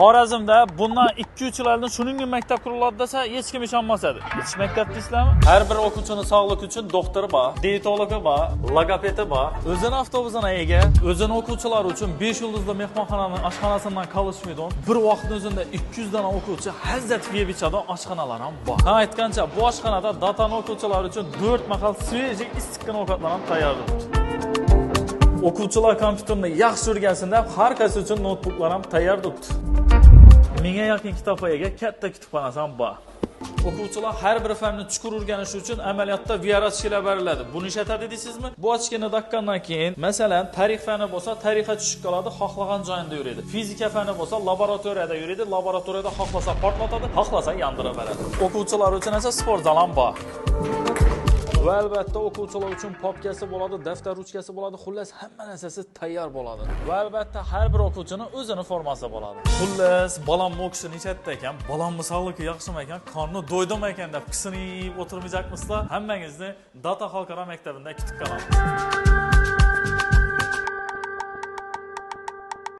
Xorazmda bundan 2-3 yil oldin shuningdek maktab quriladi desa, hech kim ishonmas edi. Hech maktab deysizlarmi? Har bir o'quvchini sog'liq uchun doktori bor, dietologi bor, logopedi bor, o'zini avtobusini ega, o'zini o'quvchilari uchun 5 yulduzli mehmonxonaning oshxonasidan qolishmaydi. Bir vaqtning o'zida 200 dona o'quvchi hazzat yeb ichadigan oshxonalar ham bor. Ha, aytgancha, bu oshxonada datani o'quvchilari uchun 4 mahal свежий issiqqina ovqatlar ham tayyorlanadi. O'quvchilar kompyuterni yaxshi o'rgansin deb har qaysi uchun noutbuklar ham tayyor turibdi. Mingga yaqin kitobga ega katta kutubxonasi ham bor. O'quvchilar har bir fanni chuqur o'rganishi uchun amaliyotda VR ochkilar beriladi. Buni ishlatadi deysizmi? Bu ochkini taqqandan keyin, masalan, tarix fani bo'lsa, tarixga tushib qoladi, xohlagan joyida yuradi. Fizika fani bo'lsa, laboratoriyada yuradi, laboratoriyada xohlasa portlatadi, xohlasa yondirib beradi. O'quvchilar uchun esa sport zal ham bor. Va albatta o'quvchilar uchun papkasi bo'ladi, daftar, ruchkasi bo'ladi, xullas hamma narsasi tayyor bo'ladi. Va albatta har bir o'quvchini o'zini formasi bo'ladi. Xullas, bolam o'qishi nechatda ekan, bolamni sog'ligi yaxshimi ekan, qorni do'ydimi ekan deb qisinib o'tirmayjakmisizlar. Hammangizni Data xalqaro maktabida kutib qolamiz.